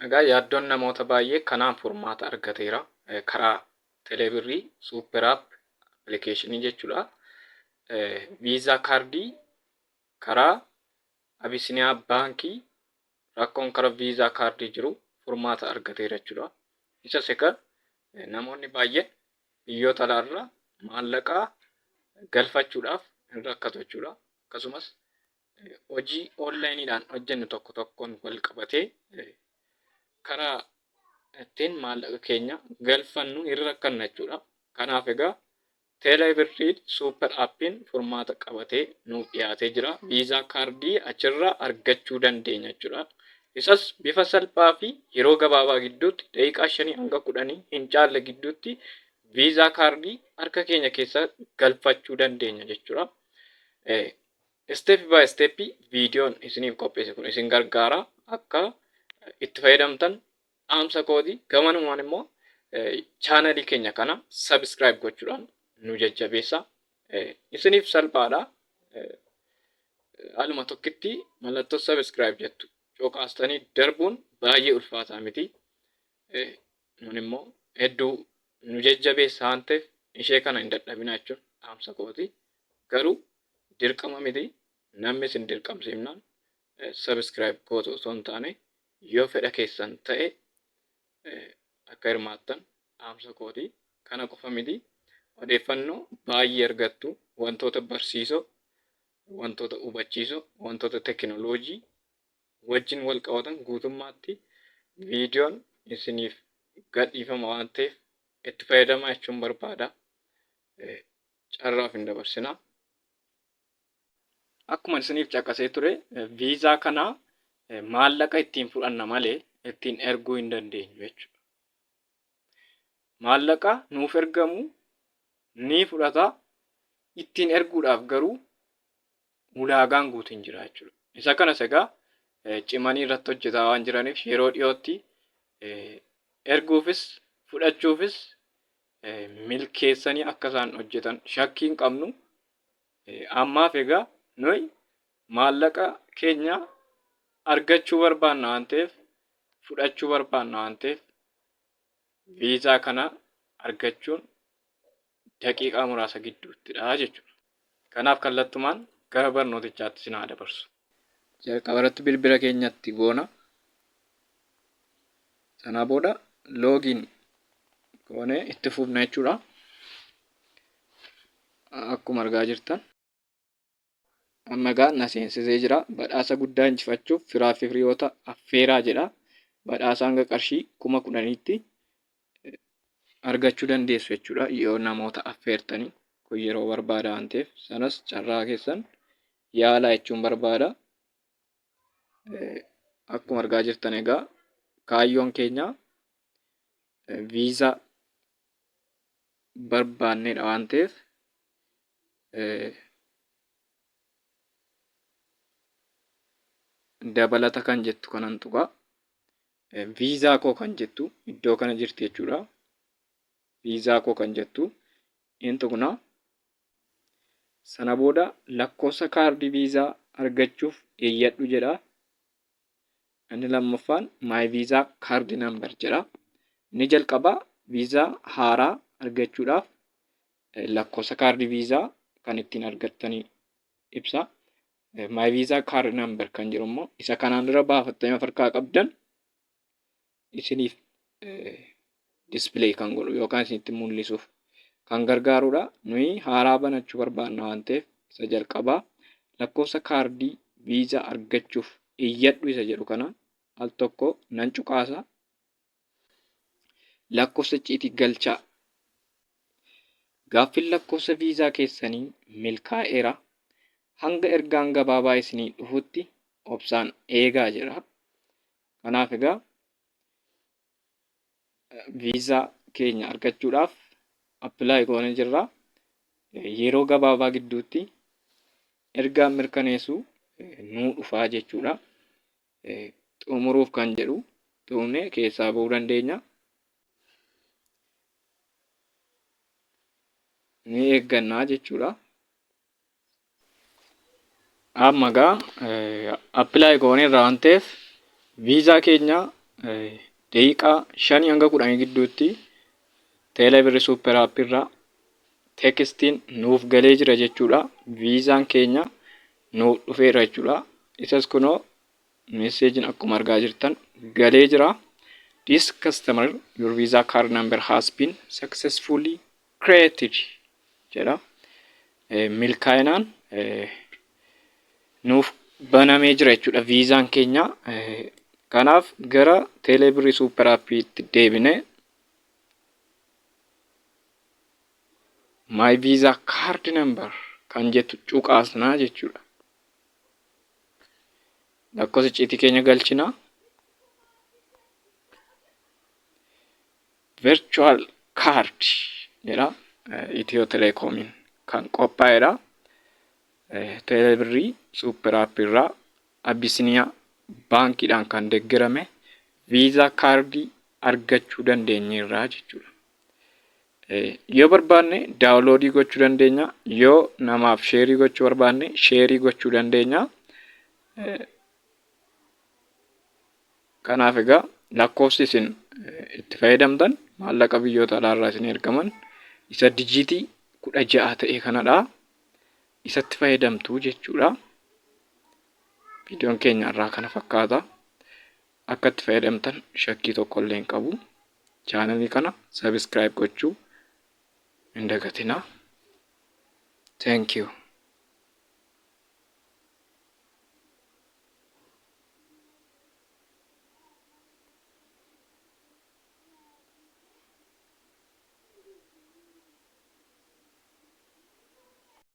Egaa yaaddoon namoota baay'ee kanaan furmaata argateera. Karaa Telebirrii Super App appilikeeshinii jechuudha. Viizaa kaardii karaa Abisiniyaa Baankii rakkoon karaa viizaa kaardii jiru furmaata argateera jechuudha. Isas egaa namoonni baay'een biyyoota alaarraa maallaqa galfachuudhaaf hin rakkatu jechuudha. Akkasumas hojii onlaayiniidhaan hojjennu tokko tokkoon wal qabatee karaa ittiin maallaqa keenya galfannu hin rakkanna jechuudha. Kanaaf egaa Teelebirriin suuper aappiin furmaata qabatee nuuf dhiyaatee jira. Viizaa kaardii achirraa argachuu dandeenya jechuudha. Isas bifa salphaa fi yeroo gabaabaa gidduutti daqiiqaa shanii hanga kudhanii hin caalle gidduutti viizaa kaardii harka keenya keessa galfachuu dandeenya jechuudha. Step by step viidiyoon isiniif qopheesse kun isin gargaara akka itti fayyadamtan dhaamsa kooti. Gamanumaan immoo chaanalii keenya kana subscribe gochuudhaan nu jajjabeessa. Isiniif salphaadha. Aluma tokkitti mallattoo subscribe jettu cuqaastanii darbuun baay'ee ulfaataa miti. Nun immoo hedduu nu jajjabeessa waan ta'eef ishee kana hin dadhabinaa jechuun dhaamsa kooti. Garuu dirqama miti namni isin dirqamsiifnaan subscribe gootu osoo hin taane yoo fedha keessan ta'e akka hirmaattan dhaamsa kooti. Kana qofa miti odeeffannoo baay'ee argattu wantoota barsiisoo, wantoota hubachiisoo, wantoota tekinooloojii wajjin wal qabatan guutummaatti viidiyoon isiniif gadhiifama waan ta'eef itti fayyadamaa jechuun barbaada. Carraaf hin dabarsinaa. Akkuma isiniif caqasee ture viizaa kana maallaqa ittiin fudhanna malee ittiin erguu hin dandeenyu jechuudha. Maallaqa nuuf ergamu ni fudhata ittiin erguudhaaf garuu ulaagaan guutu hin jira jechuudha. Isa kanas egaa cimanii irratti hojjetaa waan jiraniif yeroo dhiyootti erguufis fudhachuufis milkeessanii akka isaan hojjetan shakkii hin qabnu. Ammaaf egaa nuyi maallaqa keenya argachuu barbaanna waan ta'eef fudhachuu barbaanna waan ta'eef viizaa kana argachuun daqiiqaa muraasa gidduuttidha jechuudha. Kanaaf kallattumaan gara barnootichaatti isin haa dabarsu. Jalqaba irratti bilbila keenyatti goona. Sanaa booda loogiin goonee itti fufna jechuudha. Akkuma argaa jirtan. Amma egaa na seensisee jira. Badhaasa guddaa injifachuuf firaa fi hiriyoota affeeraa jedha. Badhaasa hanga qarshii 10,000tti argachuu dandeessu jechuudha yoo namoota affeertanii kun yeroo barbaada waan ta'eef sanas carraa keessan yaalaa jechuun barbaada. Akkuma argaa jirtan egaa kaayyoon keenya viizaa barbaannedha waan ta'eef dabalata kan jettu kanan tuqa. Viizaa koo kan jettu iddoo kana jirti jechuudha. Viizaa koo kan jettu in tuqna. Sana booda lakkoofsa kaardii viizaa argachuuf iyyadhu jedha. Inni lammaffaan my visa card number jedha. Inni jalqabaa viizaa haaraa argachuudhaaf lakkoofsa kaardii viizaa kan ittiin argattanii ibsa. My visa card number kan jedhu immoo isa kanaan dura baafattanii of harkaa qabdan isiniif display kan godhu yookaan isinitti mul'isuuf kan gargaarudha. Nuyi haaraa banachuu barbaanna waan ta'eef isa jalqabaa lakkoofsa kaardii viizaa argachuuf iyyadhu isa jedhu kana al tokko nan cuqaasa. Lakkoofsa icciitii galchaa. Gaaffiin lakkoofsa viizaa keessanii milkaa'eera. Hanga ergaan gabaabaa isinii dhufutti obsaan eegaa jedha. Kanaaf egaa viizaa keenya argachuudhaaf apply goonee jirra. Yeroo gabaabaa gidduutti ergaan mirkaneessu nuu dhufaa jechuudha. Xumuruuf kan jedhu tuqnee keessaa ba'uu dandeenya. Ni eeggannaa jechuudha. Amma egaa apply gooneerra waan ta'eef viizaa keenya Daqiiqaa shanii hanga kudhanii gidduutti Teelebirri Suupper Aappii irraa teekstiin nuuf galee jira jechuudha. Viizaan keenya nuuf dhufeera jechuudha. Isas kunoo meesseejiin akkuma argaa jirtan galee jira. This customer your visa card number has been successfully created jedha. Milkaa'inaan nuuf banamee jira jechuudha viizaan keenya. Kanaaf gara teeleebirrii suupper aappiitti deebinee my visa card number kan jettu cuqaasnaa jechuudha. Lakkoofsa icciitii keenya galchinaa. Virtual card jedha. Itiyoo telekoomiin kan qophaa'edha. Teelebirrii suupper aappii irraa Abisiniyaa baankiidhaan kan deeggarame viizaa kaardii argachuu dandeenyeerra jechuudha. Yoo barbaanne daawunloodii gochuu dandeenya. Yoo namaaf sheerii gochuu barbaanne sheerii gochuu dandeenya. Kanaaf egaa lakkoofsi isin itti fayyadamtan maallaqa biyyoota alaarraa isin ergaman isa dijiitii 16 ta'e kanadha. Isatti fayyadamtu jechuudha. Viidiyoon keenya irraa kana fakkaata. Akka itti fayyadamtan shakkii tokko illee hin qabu. Chaanalii kana sabiskiraayib gochuu hin dagatinaa. Thank you.